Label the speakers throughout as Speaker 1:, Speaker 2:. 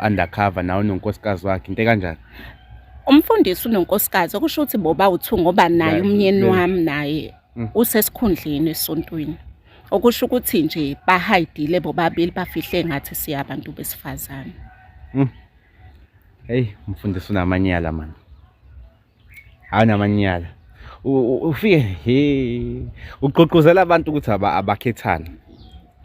Speaker 1: undercover nawe nonkosikazi wakhe into ekanjani?
Speaker 2: Umfundisi unonkosikazi okusho ukuthi boba u-two ngoba naye umnyeni wami naye usesikhundleni esontweni. Okusho ukuthi nje bahayidile bobabili bafihle ngathi siyabantu besifazane.
Speaker 1: Hey, umfundisi unamanyala man. Hayi namanyala. Ufike he ugqugquzela abantu ukuthi abakhethane.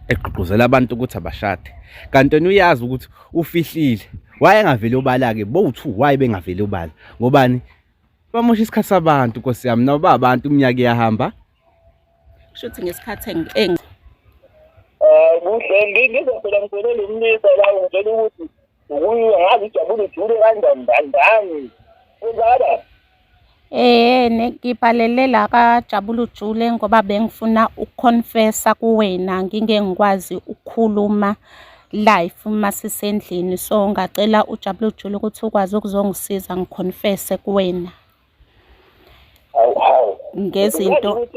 Speaker 1: Egqugquzela abantu ukuthi abashade. Kanti wena uyazi ukuthi ufihlile. Why engaveli obala ke? Bowu-two why bengaveli obala? Ngobani? Bamosha isikhathi sabantu Nkosi yami nabo ba abantu iminyaka iyahamba.
Speaker 2: Kusho ukuthi ngesikhathi
Speaker 3: Kuhle ngizophela ngitshele umlisa la ungitshela ukuthi ukuyiwe ngazi ujabule ujule kanjani kanjani. Kwenzakala?
Speaker 2: Ngibhalele la kaJabula Ujule ngoba bengifuna ukuconfessa kuwena ngingeke ngikwazi ukukhuluma live uma sisendlini. So ngacela uJabula Ujule ukuthi ukwazi ukuzongisiza ngiconfesse kuwena.
Speaker 3: Hawu hawu.
Speaker 2: Ngezinto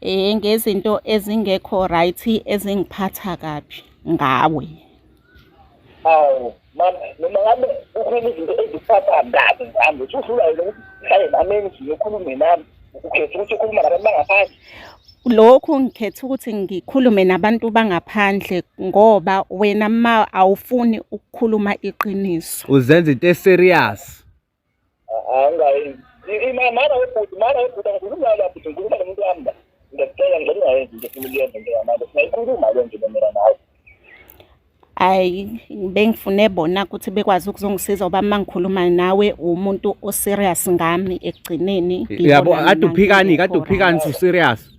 Speaker 2: ngezinto ezingekho right ezingiphatha kabi ngawe.
Speaker 3: Hawu, mama, noma ngabe kukhona izinto ezikuphatha kabi ngami, usuhlula yena ukuthi uhlale nami endlini ukhulume nami, ukhetha ukuthi ukhuluma nabantu bangaphandle.
Speaker 2: Lokhu ngikhetha ukuthi ngikhulume nabantu bangaphandle ngoba wena ma awufuni ukukhuluma iqiniso.
Speaker 1: Uzenza into eserious.
Speaker 3: Angayenzi. Mana webhuti, mana webhuti, angikhulumi nawe la bhuti, ngikhuluma nomuntu wami la. Ngiyacela ngicela ungayenzi into efuna ukuyenza njengamanje. Singayikhuluma le nje mina nawe.
Speaker 2: Ayi, bengifune bona ukuthi bekwazi ukuzongisiza ngoba uma ngikhuluma nawe umuntu oserious ngami ekugcineni.
Speaker 1: Yabo kade uphikani, kade uphikani su serious.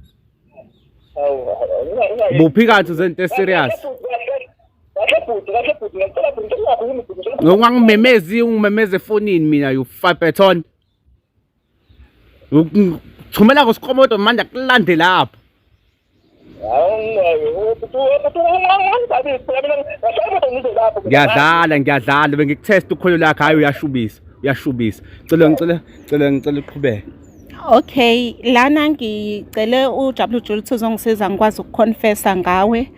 Speaker 1: Buphikathi uzento eserious.
Speaker 3: Kahle bhuti, kahle bhuti, ngiyacela bhuti, ngicela ungakhulumi bhuti, ngicela
Speaker 1: Ungangimemezi, ungimemeze efonini mina you fabeton. Thumela ngosikomodo manje akulande lapho. Ngiyadlala, ngiyadlala bengikutest ukholo lakhe hayi uyashubisa, uyashubisa. Cela ngicela cela ngicela uqhubeke.
Speaker 2: Okay, lana ngicele uJabula Ujule ukuthi uzongisiza ngikwazi ukuconfessa ngawe.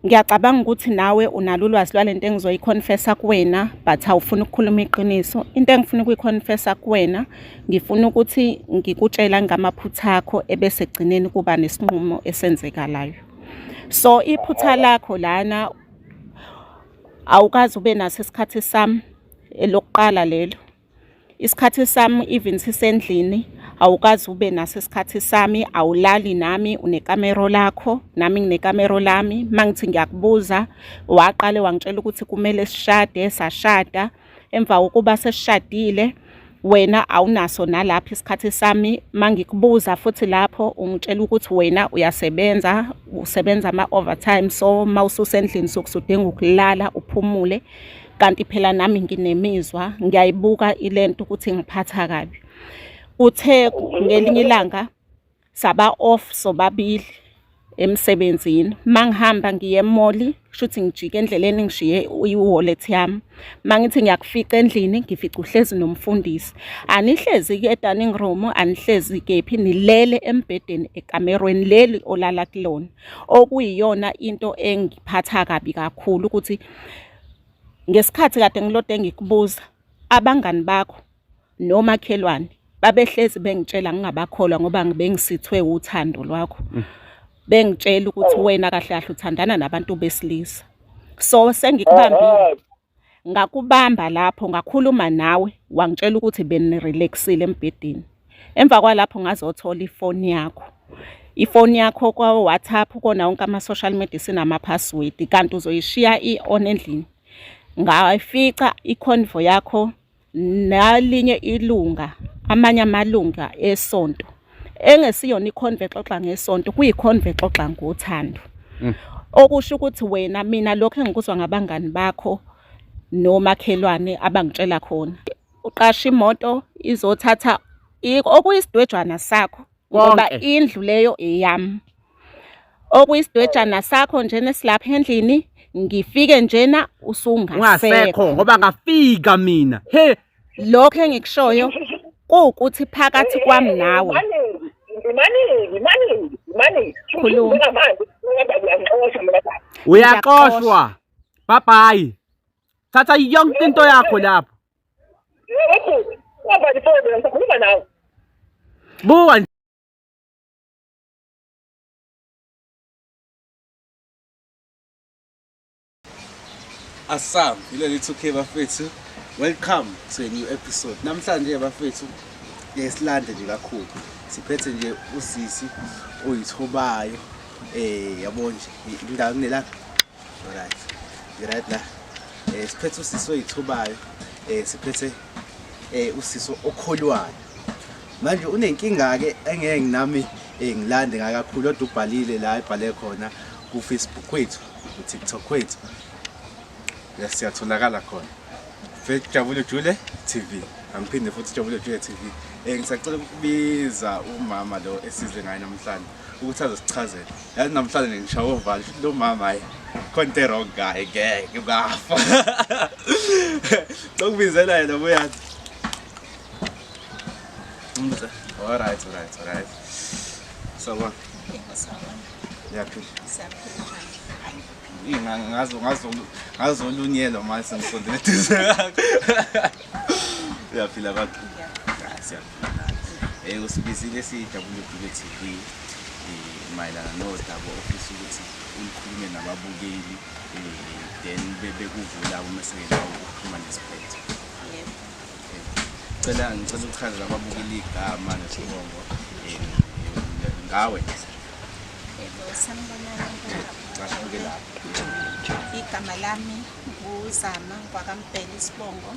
Speaker 2: Ngiyacabanga ukuthi nawe unalo ulwazi lwalento engizoyiconfessa kuwena but awufuni ukukhuluma iqiniso. Into engifuna ukuyiconfessa kuwena ngifuna ukuthi ngikutshela ngamaphutha akho ebese egcineni kuba nesinqumo esenzekalayo. So iphutha lakho lana awukazi ube naso isikhathi sami elokuqala lelo. Isikhathi sami even sisendlini awukazi ube naso isikhathi sami, awulali nami unekamero lakho nami nginekamero lami. Mangithi ngiyakubuza waqale wangitshela ukuthi kumele sishade, sashada. Emva kokuba sesishadile wena awunaso nalapho isikhathi sami. Mangikubuza futhi lapho ungitshela ukuthi wena uyasebenza, usebenza ama-overtime, so mawususendlini suke usudinga ukulala uphumule. Kanti phela nami nginemizwa, ngiyayibuka ilento ukuthi ingiphatha kabi. Uthe ngelinye ilanga saba off sobabili emsebenzini. Mangihamba ngiye emoli, kushuthi ngijike endleleni ngishiye i-wallet yami. Mangithi ngiyakufica endlini, ngifica uhlezi nomfundisi. Anihlezi-ke e-dining room, anihlezi kephi, nilele embhedeni ekamerweni leli olala kulona. Okuyiyona into engiphatha kabi kakhulu ukuthi ngesikhathi kade ngilode ngikubuza abangani bakho nomakhelwane babehlezi bengitshela ngingabakholwa ngoba bengisithwe uthando lwakho. Bengitshela ukuthi wena kahle kahle uthandana nabantu besilisa. So sengikubambile, ngakubamba lapho ngakhuluma nawe wangitshela ukuthi benirelaxile embhedeni. Emva kwalapho ngazothola ifoni yakho. Ifoni yakho kwa-WhatsApp kona wonke ama-social media sinama-password kanti uzoyishiya i-on endlini. Ngayifica ikhonvo yakho nalinye ilunga, amanye amalunga esonto engesiyona ikhonvo exoxa ngesonto, kuyikhonvo exoxa ngothando. Okusho ukuthi wena mina lokho engikuzwa ngabangani bakho nomakhelwane abangitshela khona. Uqashe imoto izothatha okuyisidwejwana sakho ngoba indlu leyo eyami. Okuyisidwejana sakho njena esilapha endlini, ngifike njena usungasekho
Speaker 1: ngoba ngafika mina. He,
Speaker 2: lokho engikushoyo kuwukuthi phakathi kwami nawe.
Speaker 3: Khuluma.
Speaker 1: Uyaxoshwa. Bye bye. Thatha yonke into yakho lapho.
Speaker 3: Yebo bhuti, ungavali ifoni ngisakhuluma nawe.
Speaker 1: Buka nje. Asam, ileli 2K bafethu. Welcome to a new episode. Namhlanje bafethu esilande nje kakhulu. Siphethe nje usisi oyithobayo yabo nje indawo kunelanga. Alright. Right la. Siphethe usisi oyithobayo. Siphethe usisi okholwayo. Manje unenkinga ke engeke nami ngilande ngakakhulu kodwa ubhalile la ebhale khona ku Facebook kwethu, ku TikTok kwethu. Yes, siyatholakala khona. Jabule Jule TV. Angiphinde futhi Jabule Jule TV. Ngisacela ukubiza umama lo esize ngaye namhlanje ukuthi azosichazela. Yazi namhlanje ngishawa uvalo futhi lo mama hayi khona into wrong ngaye ngeke ungafa. Ngokubizela yena buyazi. Alright, alright, alright. Sawubona.
Speaker 2: Yebo, sawubona.
Speaker 1: Uyaphila?
Speaker 2: Siyaphila njani?
Speaker 1: Ngazolunyelwa manje sengisondele eduze kwakho. Uyaphila kodwa?
Speaker 2: Ngiyaphila.
Speaker 1: Siyaphila. Usibizile siJabule Jule TV mayelana nodaba ofisa ukuthi ulikhulume nababukeli then bebekuvula uma seke ukuphuma nesiphetho.
Speaker 2: Yebo.
Speaker 1: Ngicela ukuchazela ababukeli igama nesibongo ngawe.
Speaker 2: Yebo, sanibonani.
Speaker 1: Cashuke lapho.
Speaker 2: Igama lami nguZama ngwakaMbhele isibongo.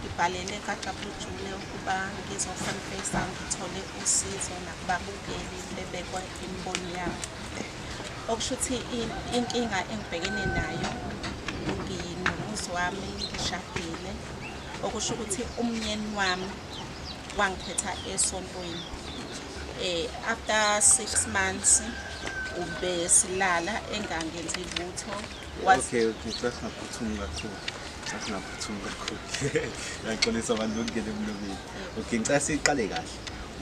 Speaker 2: Ngibhalele kaJabule Jule ukuba ngizoconfessa ngithole usizo nakubabukeli bebekwa imibono yabo. Okusho ukuthi inkinga engibhekene nayo, nginomuzi wami, ngishadile. Okusho ukuthi umnyeni wami wangikhetha esontweni. After 6 months ubesilala engangenzi lutho.
Speaker 1: Okay, okay, sasingaphuthumi kakhulu. Sasingaphuthumi kakhulu. Ngiyaxolisa abantu ukungena emlomeni. Okay, ngicela siqale kahle.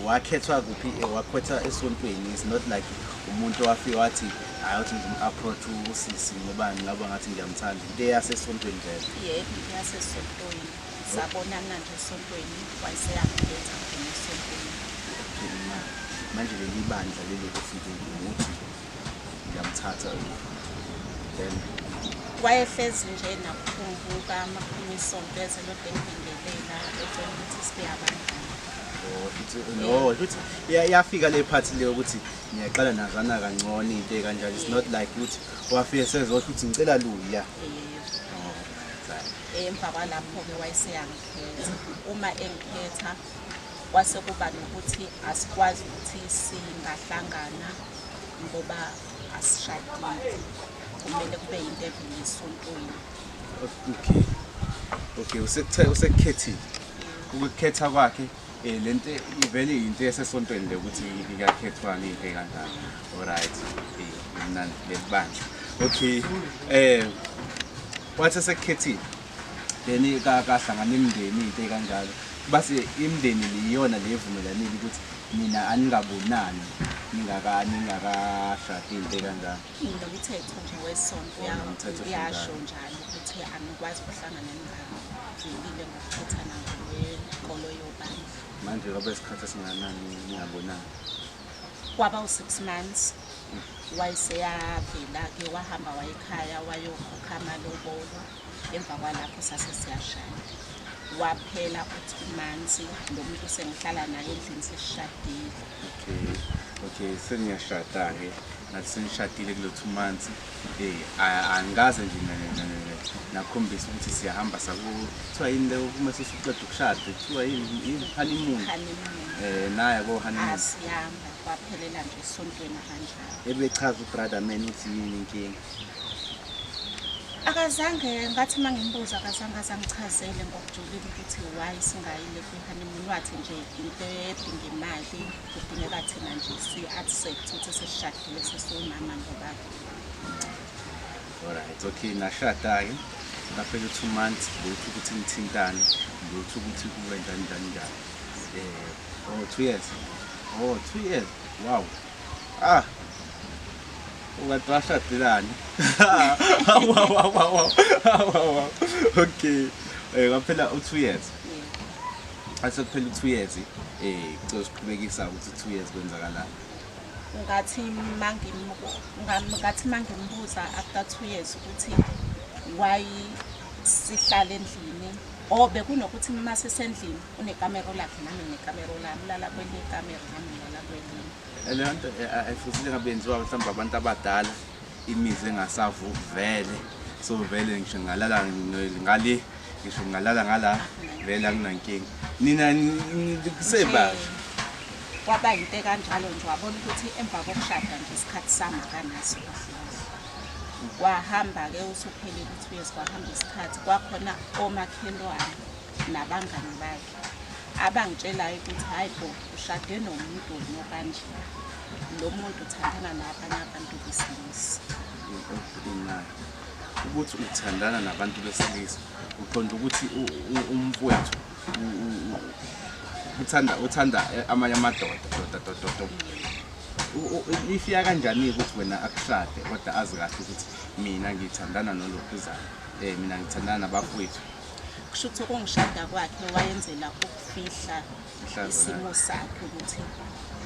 Speaker 1: Wakhethwa kuphi? Wakhethwa esontweni. It's not like umuntu owafika wathi hayi uthi ngizom-approach usisi ngoba ngingaba ngathi ngiyamthanda. Into eyasesontweni vele.
Speaker 2: Yebo, into yasesontweni. Sabonana nje esontweni, wayeseyangikhetha ngena esontweni.
Speaker 1: Okay, manje leli bandla leli ufike ukuthi ngiyamthatha then
Speaker 2: wayehlezi nje nakukhumbuka makuphuma isonto eze lode engibingelela ecela ukuthi sibe abangani.
Speaker 1: No, futhi iyafika le part le ukuthi niyaqala nazana kangcono into ekanjalo. It's not like ukuthi wafike sezosho ukuthi ngicela luya.
Speaker 2: Emva kwalapho-ke wayeseyangikhetha. Uma engikhetha kwase kuba nokuthi asikwazi ukuthi singahlangana ngoba asishadile. Kumele kube yinto evela esontweni.
Speaker 1: Okay. Okay, usekukhethile. Ukukhetha kwakhe lento ivele into yasesontweni le ukuthi ikakhethwana into ekanjalo. Alright. Mina lelibandla. Okay. Wathi sekukhethile. Then kahlangana imindeni into ekanjalo. Base imindeni liyona levumelanile ukuthi mina aningabonani ningakashadi into ekanjalo.
Speaker 2: Nomthetho nje wesonto uyasho njalo ukuthi anikwazi ukuhlangana ningavelile ngokukhethana ngokwenkolo yobandla.
Speaker 1: Manje kwabe isikhathi esingakanani ningabonani?
Speaker 2: Kwaba u-6 months. Wayeseyavela-ke wahamba wayekhaya wayokhokha amalobolo. Emva kwalapho sase siyashada. Waphela u-2 months lo muntu sengihlala naye endlini sesishadile.
Speaker 1: Okay, okay, seniyashada-ke. Ngathi senishadile kulo 2 months. Angikaze nje nakhombisa ukuthi siyahamba kuthiwa yini le uma sesiqeda ukushada, kuthiwa yini honeymoon.
Speaker 2: Honeymoon.
Speaker 1: Naye ko honeymoon.
Speaker 2: Asihamba kwaphelela nje esontweni kanjalo.
Speaker 1: Ebechaza ubrother man uthi yini inkinga?
Speaker 2: Akazange, ngathi uma ngimbuza akazange azangichazele ngokujulile ukuthi why singayile kwi-honeymoon. Wathi nje into edinga imali kudingeka thina nje si-accept ukuthi sesishadile sesiwumama nobaba.
Speaker 1: Alright, okay, nashada-ke. Ngaphela u-2 months, lutho ukuthi nithintane, lutho ukuthi kube njani njani njani. Oh, 2 years. Oh, 2 years. Wow. Ah. Ungathi washadelani? Hawu hawu hawu hawu hawu hawu. Okay. Kwaphela u-2 years. Ase kuphela u-2 years, kucela siqhubekisa ukuthi 2 years kwenzakalani.
Speaker 2: Ngathi mangimbuza after 2 years ukuthi why sihlala endlini, oh bekunokuthi uma sisendlini unekamero lakhe nami nginekamero lami, ulala kwelinye ikamero nami ngilala kwelinye.
Speaker 1: Leyo nto ayifusile ngabe yenziwa mhlawumbe abantu abadala, imizi engasavuki vele, so vele ngisho ngalala ngale, ngisho ngalala ngala, vele akunankinga. Nina kusebasha.
Speaker 2: Kwaba yinto ekanjalo nje, wabona ukuthi emva kokushada nje isikhathi sami akanaso kahle kahle. Kwahamba-ke usuphelile u-2 years, kwahamba isikhathi, kwakhona omakhelwane nabangani bakhe abangitshelayo ukuthi hhayi bo, ushade nomuntu wena okanje, lo muntu uthandana nabanye abantu besilisa.
Speaker 1: Ukuthi uthandana nabantu besilisa, uqonda ukuthi umfowethu uthanda amanye amadoda, doda, doda, doda. Ifika kanjani ukuthi wena akushade kodwa azi kahle ukuthi mina ngithandana nolokhuzana, mina ngithandana nabafowethu?
Speaker 2: Kusho ukuthi ukungishada kwakhe wayenzela ukufihla isimo sakhe ukuthi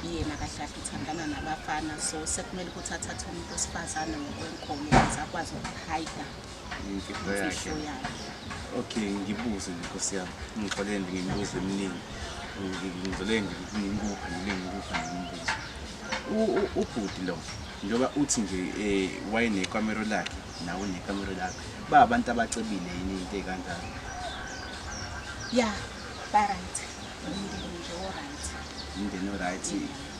Speaker 2: yena kahle kahle uthandana nabafana, so sekumele ukuthi athathe umuntu wesifazane ngokwenkolo ukuze akwazi ukuhayida
Speaker 1: imfihlo yakhe. Okay, ngibuze nje Nkosi yami, ngixolele nje ngemibuzo eminingi, ngizole nje ngikupha ngikupha ngemibuzo. Ubhuti lo njengoba uthi nje wayenekamero lakhe nawe unekamero lakhe, ba abantu abacebile yini into ekanjalo?
Speaker 2: Ya, ba right. Umndeni nje o right.
Speaker 1: Umndeni o right.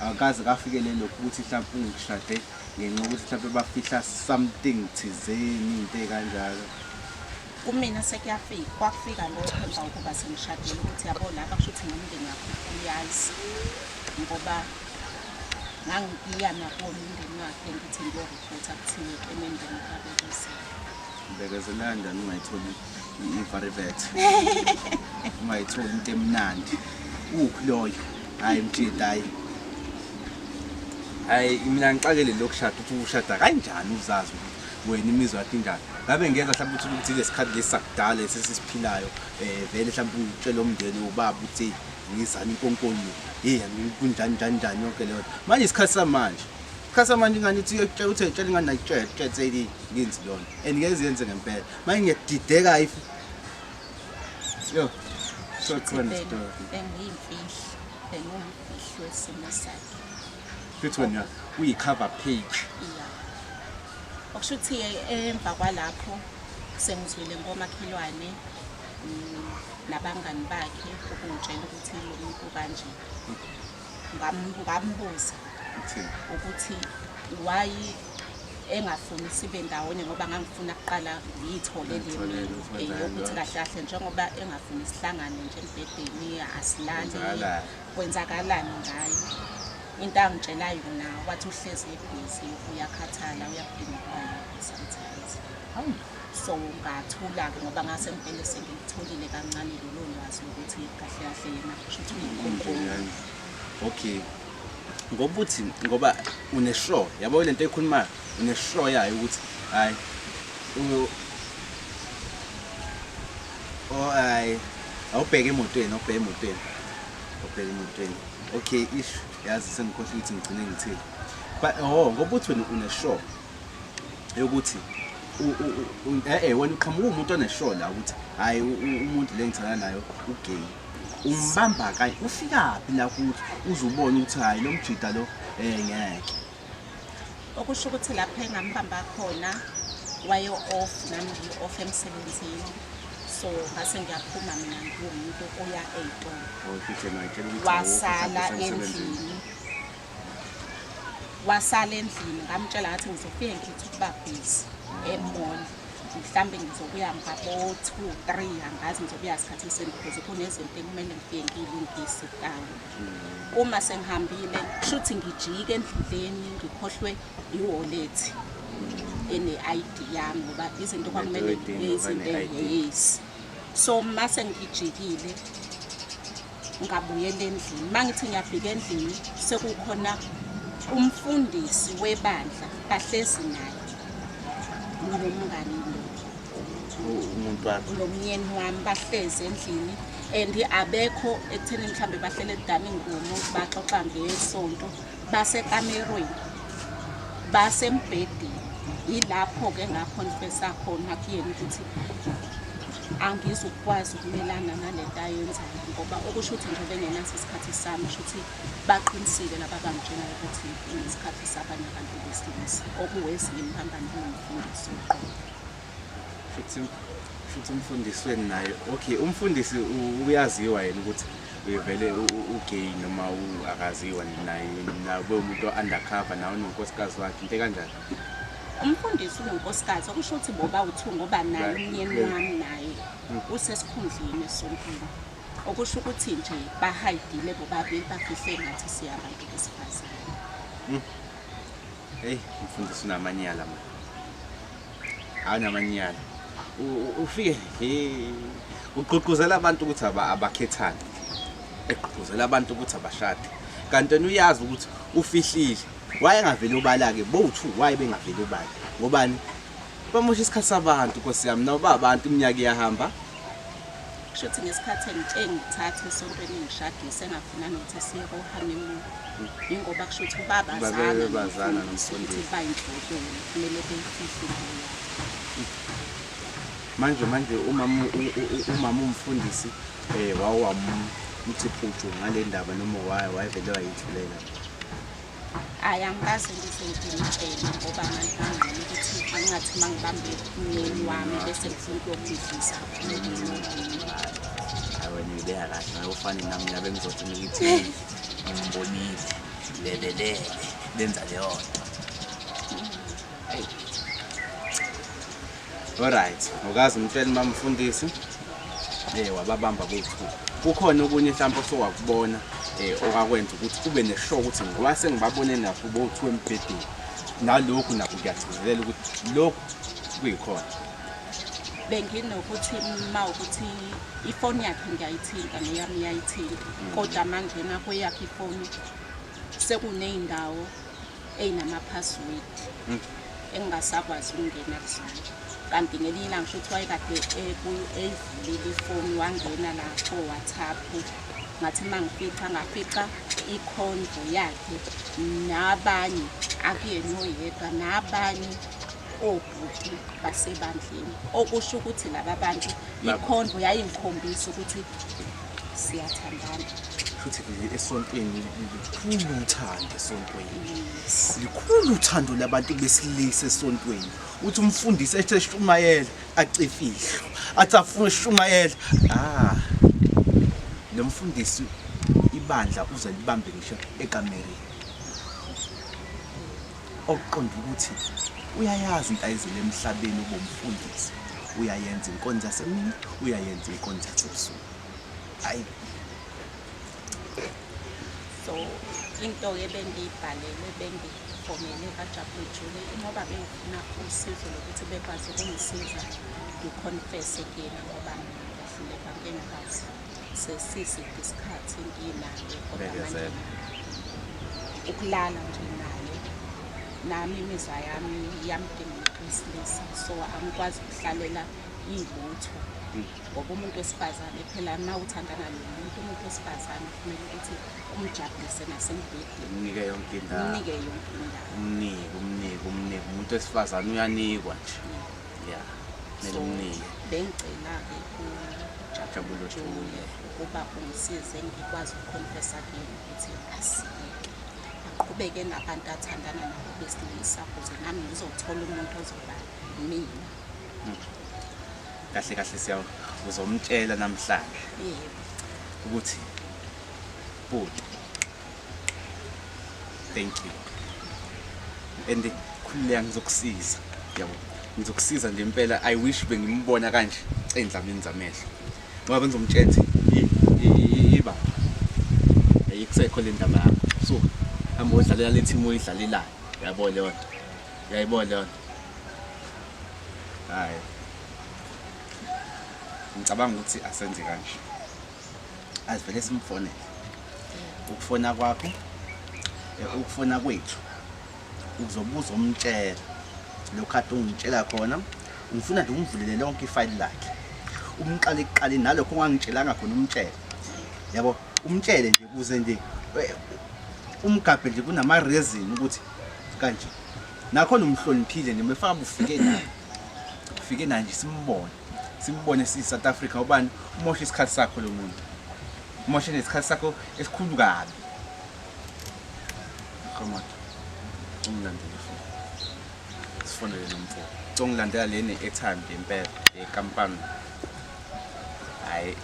Speaker 1: Akaze kafikele lokhu ukuthi mhlawumbe ungishade ngenxa yokuthi mhlawumbe bafihla something thizeni into ekanjalo.
Speaker 2: Kumina sekuyafika, kwafika lokho emva kokuba sengishadile ukuthi yabo lapha kusho ukuthi nomndeni wakhe uyazi, ngoba ngangiya nakuwona umndeni wakhe ngithi ngiyoripota kuthiwe emendeni kabekezela.
Speaker 1: Bekezela kanjani ungayitholi i-varivet? Ungayitholi into emnandi. Uphi loyo? Hayi mjita, hayi. Hayi mina ngixakele lokushada ukuthi ushada kanjani uzazi ukuthi wena imizwa yakho injani. Ngabe ngeza mhlawumbe ukuthi ukuthi lesikhathi lesi sakudala esesiphilayo, vele mhlawumbe utshele umndeni ubaba ukuthi ngizana inkonkoni, hey kunjani njani njani yonke leyo nto. Manje isikhathi samanje, isikhathi samanje ingane ithi uyotshela, uthi uyotshela ingane ayitshele, tshela seyi ngenzi lona. And ngeke yenze ngempela. Manje ngiyadideka if yo so khona story.
Speaker 2: Bengiyimfihlo, bengumfihlo wesimo sakhe.
Speaker 1: Futhi wena uyi-cover page.
Speaker 2: Yeah. Okusho ukuthi emva kwalapho sengizwile ngomakhelwane nabangani bakhe ukungitshela ukuthi lo muntu kanje. Ngambuza ukuthi why engafuni sibe ndawonye, ngoba ngangifuna kuqala ngiyithole le mina yokuthi kahle kahle njengoba engafuni sihlangane nje embhedeni asilali, kwenzakalani ngayo. Into angitshela yona wathi uhlezi ebhizi, uyakhathala, uyakudinga ukuba yedwa sometimes. So ngathula-ke ngoba ngase ngivele sengilitholile kancane lolo lwazi lokuthi kahle kahle yena kusho ukuthi uyinkonkoni.
Speaker 1: Okay, ngoba uthi ngoba une-sure, yabo lento ekhulumayo une-sure yayo ukuthi hayi oh hayi awubheke emotweni, awubheke emotweni, awubheke emotweni. Okay, ish yazi sengikhohlwe ukuthi ngigcine ngithini. But oh ngoba uthi wena une-sure yokuthi wena uqhamuka umuntu one-sure la ukuthi hayi umuntu le ngithandana nayo ugay. Umbamba kanye ufikaphi la ukuthi uzubona ukuthi hayi lo mjida lo ngeke.
Speaker 2: Okusho ukuthi lapho engambamba khona waye off, nami ngi off emsebenzini. So ngase ngiyaphuma mina ngiwumuntu oya ey'tolo. Wasala endlini. Wasala endlini ngamtshela ngathi ngizofike ngithi ukuba busy e-mall. Mhlambe ngizobuya ngabo 2 3, angazi ngizobuya isikhathi esini because kunezinto ekumele ngifike ngiyilungise town. Uma sengihambile kushuthi ngijike endleleni ngikhohlwe i-wallet ene-ID yami ngoba izinto kwakumele izinto yes. So mase ngijikile ngabuyela endlini, mangithi ngiyafika endlini sekukhona Umfundisi webandla bahlezi naye nomngani lo.
Speaker 1: Umuntu wakho.
Speaker 2: Nomyeni wami bahlezi endlini and abekho ekutheni mhlambe bahlele e-dining room baxoxa ngesonto, basekamerweni, basembhedeni. Yilapho-ke ngaconfessa khona kuyena ukuthi angizukwazi ukumelana nalento ayenzayo, ngoba okusho ukuthi nje bengenaso isikhathi sami, kusho ukuthi baqinisile laba abangitshela ukuthi unesikhathi sabanye abantu besilisa, okuwezinye imphambano kunomfundisi uqobo.
Speaker 1: Futhi umfundisi wenu naye, okay, umfundisi uyaziwa yena ukuthi uyevele ugay noma akaziwa naye, nawe umuntu undercover nawe unonkosikazi wakhe, into kanjani?
Speaker 2: Umfundisi unonkosikazi, okusho ukuthi boba u-two, ngoba naye umyeni wami naye usesikhundleni esontweni, okusho ukuthi nje bahayidile bobabili, bafihle ngathi siyabantu besifazane.
Speaker 1: Hey, umfundisi unamanyala man. Awunamanyala. Ufike he ugqugquzela abantu ukuthi abakhethane. Egqugquzela abantu ukuthi abashade. Kanti wena uyazi ukuthi ufihlile. Wayengaveli obala-ke bowu-two, waye bengaveli obala. Ngobani? Bamosha isikhathi sabantu Nkosi yami, nabo babantu iminyaka iyahamba.
Speaker 2: Kusho ukuthi ngesikhathi engithatha esontweni ngishadise engafuna nokuthi siye ko-honeymoon. Yingoba kusho ukuthi babazana
Speaker 1: Babazana
Speaker 2: nomfundisi ukuthi
Speaker 1: nomfundisi.
Speaker 2: bayinhloboni, kumele beyifihle into yabo.
Speaker 1: Manje umama umfundisi wawamthi phuthu ngale ndaba noma wayevele wayithulela?
Speaker 2: Hhayi, angikaze ngize ngimtshele ngoba ngangingcono ukuthi angingathi uma ngibambe umyeni wami bese ngifuna ukuyobhidliza nomunye.
Speaker 1: Hayi, wena uyibeka kahle, ngeke ufane nami, nabe ngizothi ngithi ngimbonile lelelele benza leyo nto. Hey. Alright, ukaze umtshele mama mfundisi wababamba bo-two. Kukhona okunye mhlawumbe osowakubona okakwenza ukuthi ube neshow ukuthi ngoba sengibabone nakho bo-two embhedeni, nalokhu nakho kuyagcizelela ukuthi lokhu kuyikhona?
Speaker 2: Benginokuthi uma ukuthi ifoni yakhe ngiyayithinta neyami iyayithinta, kodwa manje nakweyakhe ifoni sekuney'ndawo ey'nama-password engingasakwazi ukungena kuzona. Kanti ngelinye ilanga kusho ukuthi wayekade eyivulile ifoni, wangena la ko-WhatsApp, ngathi uma ngifica ngafica ikhondlo yakhe nabanye, akuyena oyedwa, nabanye obhuti basebandleni, okusho ukuthi laba bantu ikhondlo yayingikhombisa ukuthi siyathandana.
Speaker 1: Futhi esontweni likhulu uthando, esontweni likhulu uthando labantu besilisa esontweni. Uthi umfundisi ethe eshumayela acifihlo, athi afuna eshumayela, lo mfundisi ibandla uze libambe ngisho ekamereni, okuqonda ukuthi uyayazi into ayizele emhlabeni ubumfundisi, uyayenza inkonzo yasemini, uyayenza inkonzo yasebusuku. Hayi.
Speaker 2: So into-ke bengiyibhalele, bengifonele kaJabulujule ngoba bengifuna usizo lokuthi bekwazi ukungisiza ngiconfesse kuyena, ngoba ngiyahluleka, ngeke ngikwazi, sesiside isikhathi nginaye, kodwa manje
Speaker 1: Bekezela.
Speaker 2: Ukulala nje naye, nami imizwa yami iyamdinga umuntu wesilisa, so angikwazi ukuhlalela ilutho, ngoba umuntu wesifazane phela uma uthandana nomuntu, umuntu wesifazane kumele ukuthi umjabulise nasembhedeni.
Speaker 1: Umnike yonke indawo.
Speaker 2: Umnike yonke indawo.
Speaker 1: Umnike, umnike, umnike. Umuntu wesifazane uyanikwa nje, ya, kumele
Speaker 2: So
Speaker 1: umnike.
Speaker 2: bengicela-ke
Speaker 1: Jabulo
Speaker 2: kuJabulujule
Speaker 1: Jule.
Speaker 2: Ukuba ungisize ngikwazi ukuconfessa kuyena ukuthi asiyeke, aqhubeke nabantu athandana nabo besilisa, ukuze nami ngizothola umuntu ozoba mina.
Speaker 1: Kahle kahle siya uzomtshela namhlanje
Speaker 2: Yebo.
Speaker 1: Ukuthi bhuti, thank you and khululeka, ngizokusiza, yabo, ngizokusiza nje impela. I wish bengimbona kanje ey'ndlamini zamehlo, ngoba bengizomtshela ukuthi iba ayikusekho le ndaba yakho, suka hamba odlalela le team oyidlalelayo, yabo leyo nto, uyayibona leyo nto. Hhayi, ngicabanga ukuthi asenze kanje, asivele simfonele. Ukufona kwakho Ukufona kwethu uzobuza umtshela lokhu kade ungitshela khona. Ngifuna nje umvulele lonke ifayili lakhe, umqale ekuqaleni nalokho ongangitshelanga khona, umtshele, yabo, umtshele nje ukuze nje umgabhe nje kunama-reason ukuthi kanje nakhona umhloniphile nje mefaka ufike naye, ufike naye nje, simbone, simbone siyi-South Africa. Ubani umoshe isikhathi sakho lo muntu, umoshe nesikhathi sakho esikhulu kabi. Qomotho, ungilandele futhi sifonele nomfo, ungilandela le ne-airtime nje impela ekampani. Hhayi,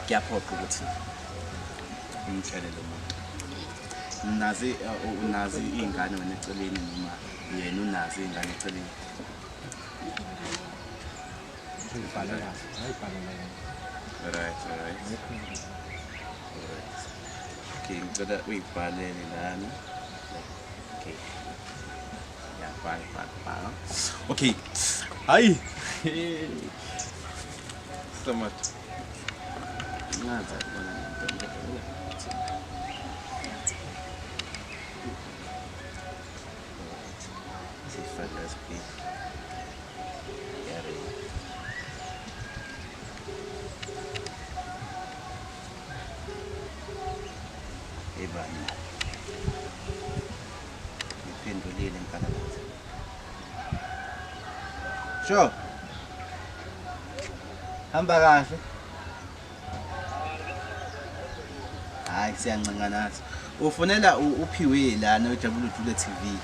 Speaker 1: kuyaphoqa ukuthi umtshele lo muntu. Nazi, unazi iy'ngane wena eceleni noma yena unazi iy'ngane eceleni? Right, alright, okay, ngicela uyibhalele lana. Okay, ya, bhala, bhala, bhala. Okay, hayi, Samath ngaza kubona lento. Ngicela ukuthi sifake speed yare ebani ngiphendulile nkalakatha.
Speaker 4: Sure. Hamba kahle. Hayi, siyancenga nathi. Ufonela uphiwe lana uJabula Ujule TV.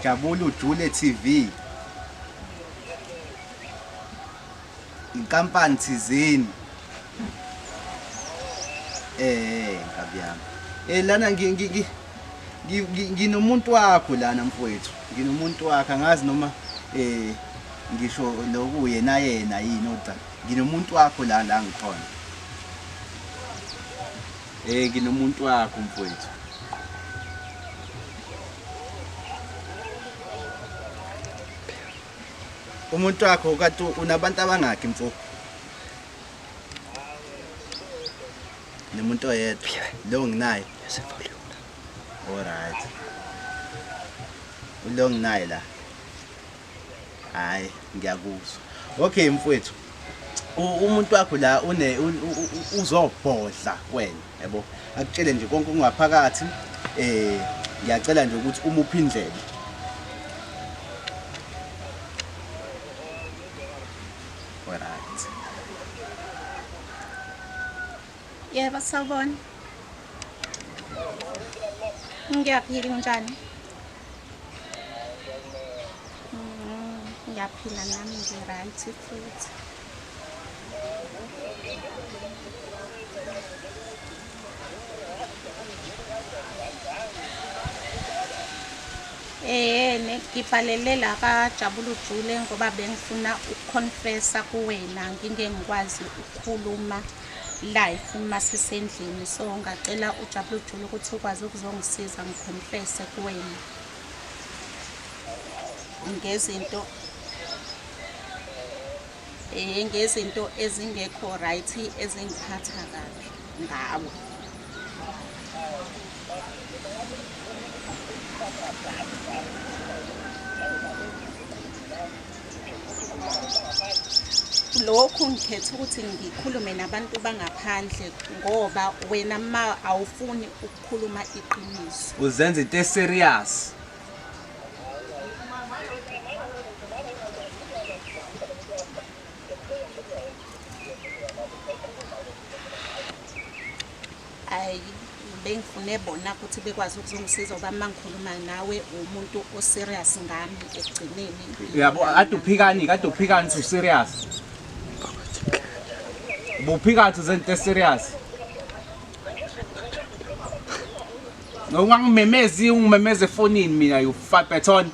Speaker 4: Jabula Ujule TV. Inkampani thizeni. Nkabi yami. Lana nginomuntu wakho lana mfowethu. Nginomuntu wakho, angazi noma ngisho lokhu yena yena yini oda. Nginomuntu wakho la la ngikhona. Nginomuntu wakho mfowethu. Umuntu wakho kade unabantu abangaki mfo? Nomuntu oyedwa. Lo nginaye. Alright. Ulo nginaye la. Hayi, ngiyakuzwa. Okay mfowethu. Umuntu wakho la une uzobhodla wena, yabo. Akutshele nje konke okungaphakathi. Ngiyacela nje ukuthi umuphe indlebe. Alright.
Speaker 2: Yebo, sawubona. Ngiyaphila, unjani? Ngiyaphila nami, ngi-right futhi. Ngibhalele la kaJabula Ujule ngoba bengifuna ukuconfessa kuwena, ngingeke ngikwazi ukukhuluma live uma sisendlini, so ngacela uJabula Ujule ukuthi ukwazi ukuzongisiza ngiconfesse kuwena ngezinto ngezinto ezingekho right ezingiphatha kabi ngawe. Lokhu ngikhetha ukuthi ngikhulume nabantu bangaphandle ngoba wena ma awufuni ukukhuluma iqiniso.
Speaker 1: Uzenza into eserious.
Speaker 2: Ayi, bengifune bona ukuthi bekwazi ukuzongisiza ngoba uma ngikhuluma nawe umuntu oserious ngami ekugcineni.
Speaker 1: Yabo, kade uphikani, kade uphikani uthi userious. Ubuphika uthi uzenza into eserious. Ungangimemezi, ungimemeze efonini mina, you fabeton.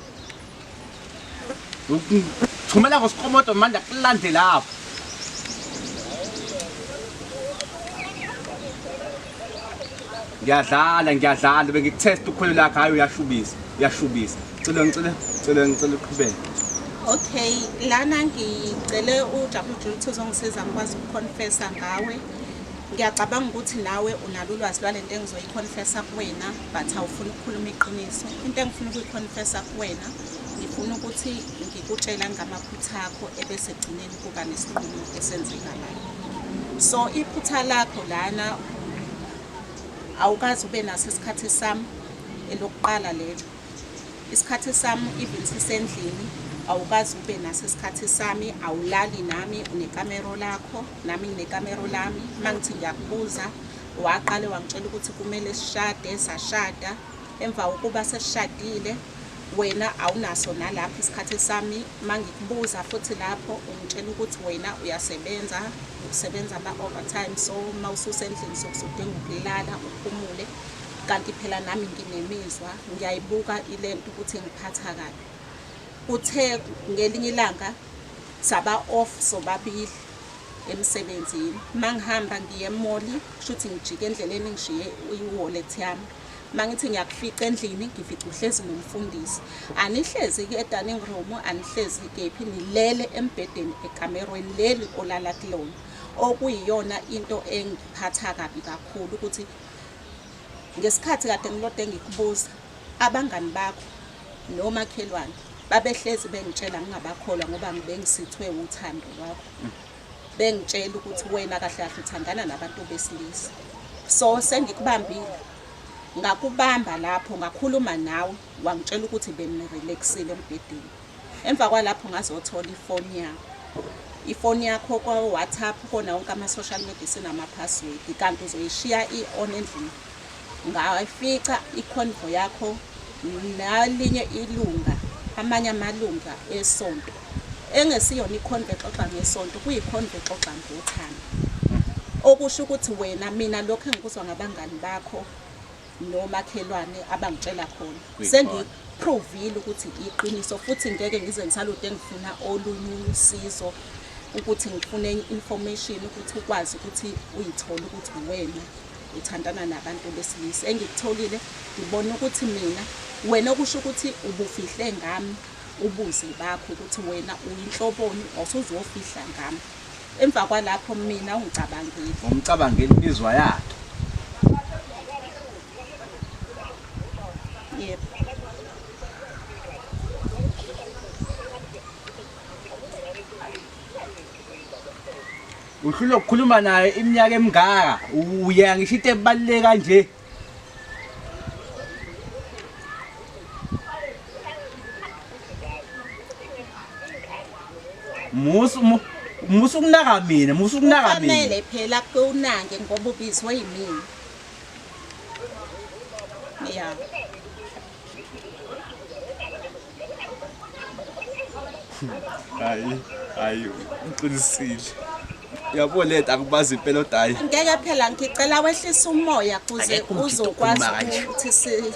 Speaker 1: Thumela ngosikomoto manje akulande lapho. Ngiyadlala, ngiyadlala, bengikuthest ukhwelo lakho, hayi uyashubisa, uyashubisa. Cela, ngicela, ngicela, ngicela uqhubeke.
Speaker 2: Okay, lana ngicele uJabula Ujule ukuthi uzongisiza ngikwazi ukuconfessa ngawe. Ngiyacabanga ukuthi nawe unalo ulwazi lwalento engizoyiconfessa kuwena but awufuni ukukhuluma iqiniso. Into engifuna ukuyiconfessa kuwena ngifuna ukuthi ngikutshela ngamaphutha akho ebese egcineni kuba nesinqumo esenzekalayo. So iphutha lakho lana awukaze ube naso isikhathi sami elokuqala lelo. Isikhathi sami even sisendlini awukaze ube naso isikhathi sami, awulali nami unekamero lakho nami nginekamero lami. Uma ngithi ngiyakubuza waqale wangitshela ukuthi kumele sishade, sashada. Emva kokuba sesishadile wena awunaso nalapho isikhathi sami. Uma ngikubuza futhi lapho ungitshela ukuthi wena uyasebenza, usebenza ama-overtime so uma ususendlini sokusudinga ukulala uphumule. Kanti phela nami nginemizwa ngiyayibuka ilento ukuthi ingiphatha kabi. Kuthe ngelinye ilanga saba off sobabili emsebenzini. Mangihamba ngiye emoli kushuthi ngijike endleleni ngishiye i-wallet yami. Mangithi ngiyakufica endlini ngifica uhlezi nomfundisi. Anihlezi-ke e-dining room, anihlezi kephi, nilele embhedeni ekamerweni leli olala kulona. Okuyiyona into engiphatha kabi kakhulu ukuthi Ngesikhathi kade ngilode ngikubuza, abangani bakho nomakhelwane babehlezi bengitshela ngingabakholwa ngoba bengisithwe uthando lwakho. Bengitshela ukuthi wena kahle kahle uthandana nabantu besilisa. So sengikubambile, ngakubamba lapho ngakhuluma nawe wangitshela ukuthi benirelaxile embhedeni. Emva kwalapho ngazothola ifoni yakho. Ifoni yakho kwa-WhatsApp kona wonke ama-social media isenama-password kanti uzoyishiya i-on endlini. Ngayifica i-convo yakho nalinye ilunga, amanye amalunga esonto engesiyona i-convo exoxa ngesonto, kuyi-convo exoxa ngothando. Okusho ukuthi wena mina lokho engikuzwa ngabangani bakho nomakhelwane abangitshela khona sengiprovile ukuthi iqiniso futhi ngeke ngize ngisalude ngifuna olunye usizo ukuthi ngifune information ukuthi ukwazi ukuthi uyithole ukuthi wena uthandana nabantu besilisa. Engikutholile ngibona ukuthi mina wena okusho ukuthi ubufihle ngami ubuze bakho ukuthi wena uyinhloboni awusuzofihla ngami. Emva kwalapho mina ungicabangile.
Speaker 4: Umcabangile imizwa yakhe.
Speaker 2: Yebo.
Speaker 4: Uhlulwa ukukhuluma naye iminyaka emingaka uya ngisho into ebaluleke kanje. Musu musu ukunaka mina, musu ukunaka mina.
Speaker 2: Kufanele phela kunange ngoba ubizwe yimina. Yeah.
Speaker 4: Hayi, hayi uqinisile. Yabo lento akubazi impela odayi.
Speaker 2: Ngeke phela ngicela wehlise umoya kuze
Speaker 4: Akekho umjita
Speaker 2: uzokwazi
Speaker 4: okhuluma kanje.
Speaker 2: ukuthi si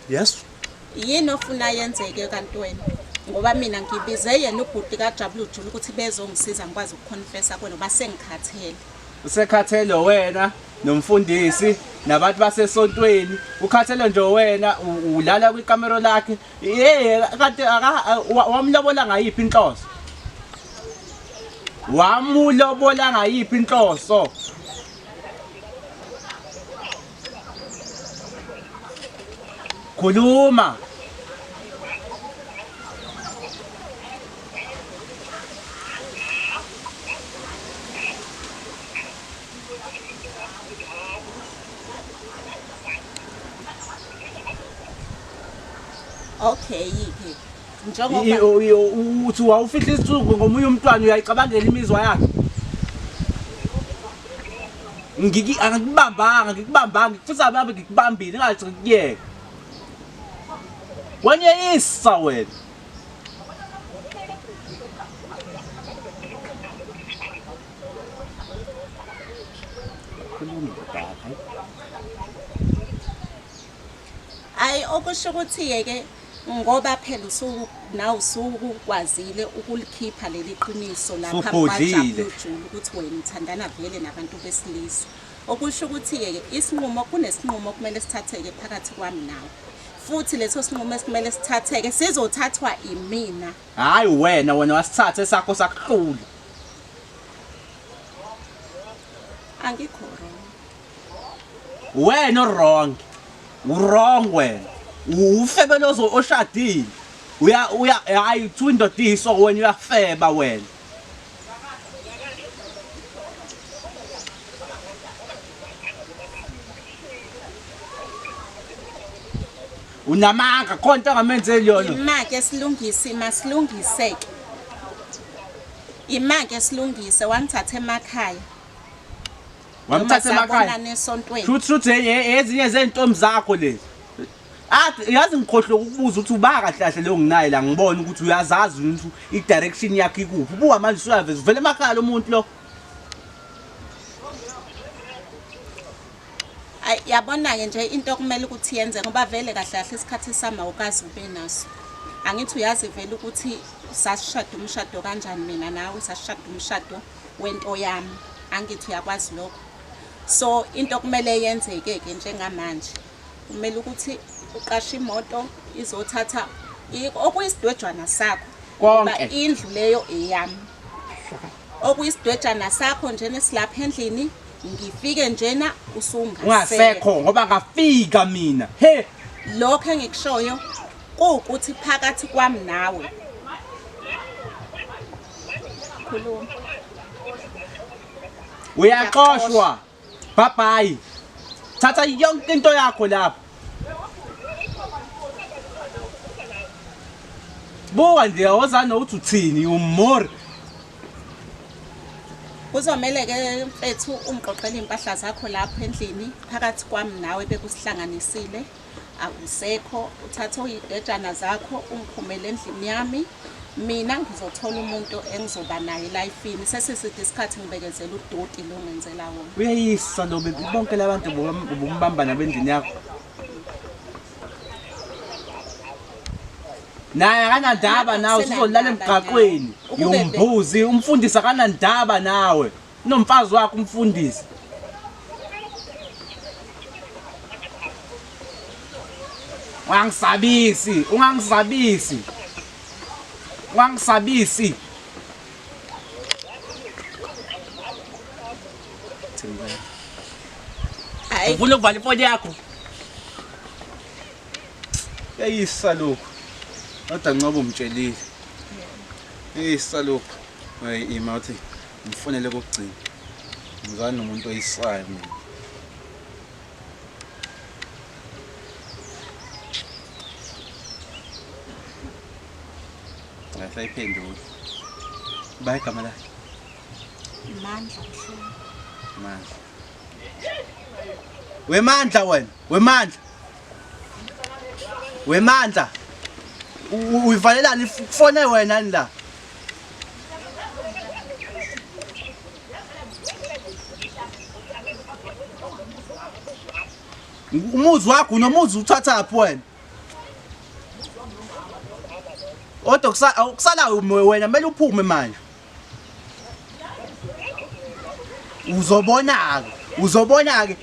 Speaker 4: Yes.
Speaker 2: Yini ofuna yenzeke kanti wena? Ngoba mina ngibize yena ubhuti kaJabulujule ukuthi bezongisiza ngikwazi ukuconfessa kuwena ngoba sengikhathele.
Speaker 4: Usekhathele wena nomfundisi nabantu basesontweni. Ukhathele nje wena ulala kwikamero lakhe. Yey kanti wamlobola ngayiphi inhloso? Wamulobola ngayiphi inhloso? Khuluma.
Speaker 2: Okay ke. Njengoba
Speaker 4: uthi wawufihla isithuko ngomunye umntwana uyayicabangela imizwa yakhe. Ngiki angikubambanga ngikubambanga ngifisa ababe ngikubambile ngathi ngikuyeka. Wanyeyisa wena. Khuluma baba.
Speaker 2: Ayi okusho ukuthi ke ngoba phela usuku nawe usukwazile ukulikhipha leli qiniso lapha
Speaker 4: Usubhodlile.
Speaker 2: kwajabulujulu ukuthi wena uthandana vele nabantu besilisa. Okusho ukuthi-ke isinqumo kunesinqumo okumele sithatheke phakathi kwami nawe. Futhi leso sinqumo esikumele sithatheke sizothathwa imina.
Speaker 4: Hayi wena wena wasithatha esakho sakuhlula.
Speaker 2: Angikho wrong.
Speaker 4: Wena wrong. Wrong wena. Ufebe lozo oshadile. Uya uya hayi kuthiwa indoda iyiso wena uyafeba wena. Unamanga khona into angamenzeli yona.
Speaker 2: Imake silungise masilungiseke. Imake silungise wangithatha emakhaya.
Speaker 4: Wamthatha emakhaya.
Speaker 2: Esontweni.
Speaker 4: Shuthi shuthi ezinye zezintombi zakho lezi. Athi yazi ngikhohlwe ukubuza ukuthi uba kahle kahle leyo nginaye la ngibona ukuthi uyazazi ukuthi i-direction yakhe ikuphi. Buka manje usuyaveza uvele emakhaya lo muntu lo.
Speaker 2: Ay yabona-ke nje into okumele ukuthi yenze ngoba vele kahle kahle isikhathi sami awukazi ube naso. Angithi uyazi vele ukuthi sasishada umshado kanjani mina nawe sasishada umshado wento yami. Angithi uyakwazi lokho. So into okumele yenzeke-ke njengamanje kumele ukuthi uqashe imoto izothatha okuyisidwejwana sakho.
Speaker 4: Konke.
Speaker 2: Indlu leyo eyami. Okuyisidwejana sakho njena esilapha endlini ngifike njena usungasekho.
Speaker 4: Ungasekho ngoba ngafika mina. He
Speaker 2: Lokho engikushoyo kuwukuthi phakathi kwami nawe. Khuluma.
Speaker 4: Uyaxoshwa. Bye bye. Thatha yonke into yakho lapho. Buka nje awuzana uthi uthini umori.
Speaker 2: Kuzomele ke mfethu ungiqoqele impahla zakho lapho endlini phakathi kwami nawe bekusihlanganisile akusekho uthathe uyidejana zakho ungiphumele endlini yami mina ngizothola umuntu engizoba naye elifini sesiside isikhathi ngibekezela udoti lo ngenzela wona.
Speaker 4: Uyayisa lo bonke labantu ubumbamba nabendlini yakho. Naye akanandaba nawe usuzolala emgaqweni. Yombuzi umfundisi akanandaba nawe. Unomfazi wakho umfundisi. Ungangisabisi, ungangisabisi. Ungangisabisi.
Speaker 2: Hayi
Speaker 4: Ufuna ukuvala ifoni yakho? Yayisa lokhu. Kodwa ncobo umtshelile. Yayisa lokhu. Hayi ima uthi ngifonele kokugcina. Ngizwana nomuntu oyisayo mina. Ngasayiphendula. Ba igama lakhe.
Speaker 2: Mandla mhlongo.
Speaker 4: Mandla. Wemandla wena, wemandla. Wemandla. Uyivalelani ifone wena ni la? Umuzi wakho unomuzi uthathaphi wena? Kodwa kusala wena kumele uphume manje. Uzobona-ke, uzobona-ke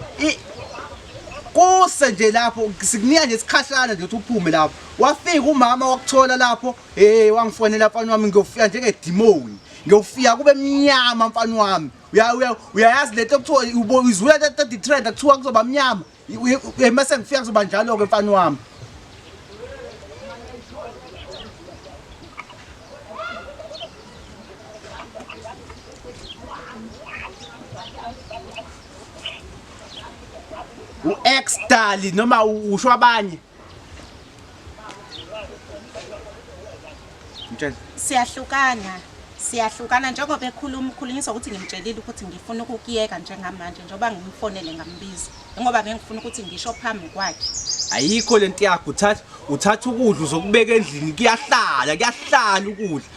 Speaker 4: kuse nje lapho sikunika nje isikhashana nje ukuthi uphume lapho. Wafika umama wakuthola lapho, hey wangifonela mfana wami ngiyofika njengedimoni. Ngiyofika kube mnyama mfana wami. Uyayazi lento okuthiwa uyizwile lento trend kuthiwa kuzoba mnyama. Mase ngifika kuzoba njalo-ke mfana wami. U-ex dali noma usho abanye. Mtshele.
Speaker 2: Siyahlukana. Siyahlukana njengoba ekhuluma ukhulunyiswa ukuthi ngimtshelile ukuthi ngifuna ukukuyeka njengamanje njengoba ngimfonele ngambiza. Ngoba bengifuna ukuthi ngisho phambi kwakhe.
Speaker 4: Ayikho lento yakho uthatha uthatha ukudla uzokubeka endlini kuyahlala kuyahlala ukudla.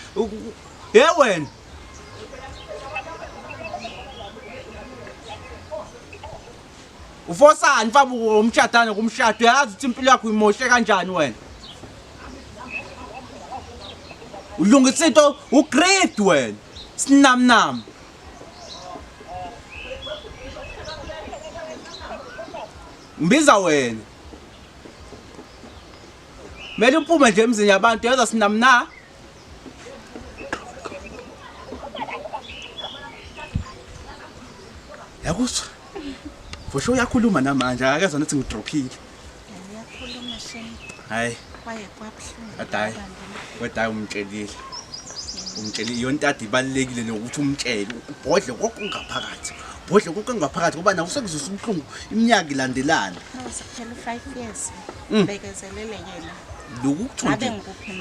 Speaker 4: He wena. Ufosani mfana umshadana kumshado uyazi ukuthi impilo yakho uyimoshe kanjani wena. Ulungisa into ugreed wena. Sinamnam. Ngibiza wena. Mele uphume nje emzini yabantu yaza sinamna. Yakuzwa? For sure uyakhuluma namanje akakezwa nokuthi ngidrophile.
Speaker 2: Uyakhuluma shame.
Speaker 4: Hayi.
Speaker 2: Kwaye kwabuhlungu.
Speaker 4: Kodwa hayi. Kodwa hayi umtshelile. Umtshelile iyona into ade ibalulekile lokuthi umtshele ubhodle konke okungaphakathi. Ubhodle konke okungaphakathi ngoba nawe usekuzwisa ubuhlungu iminyaka ilandelana.
Speaker 2: Sekuphela u-5 years. Bekezelele yena.
Speaker 4: Lokhu kuthiwa
Speaker 2: Ngabe
Speaker 4: nje
Speaker 2: ngikuphi?